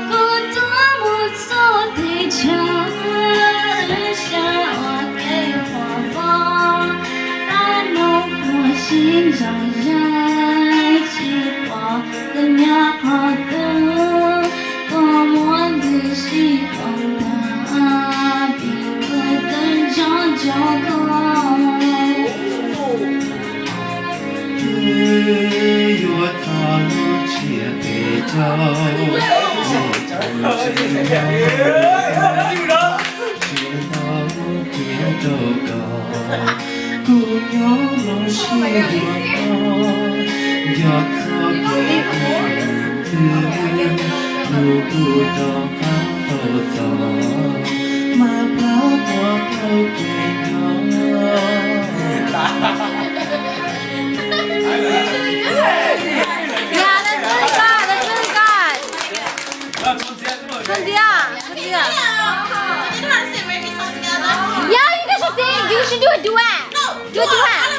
Kuv tuaj mus txog teb chaws, wb sab ua kev pom pob, tab no puas sib ntsaum zais, tsis pom koj nyob qhov twg, koj muab ntws sib koom ntag, vim kuv twb nco ntsoov koj. Twb yuav txog lub tsiab peb caug, tsis nyob, tsis tau tiav rau koj, kuv nyob los sib yuav koj, nco txog kev hlub, hlub kuv rov qab tau txog, mas plab tuaj dhau kev nco. Yeah, that's really good. That's really good. Txhob ntxias, txhob ntxias. Yeah, you guys should sing. You should do a duet. Do a duet.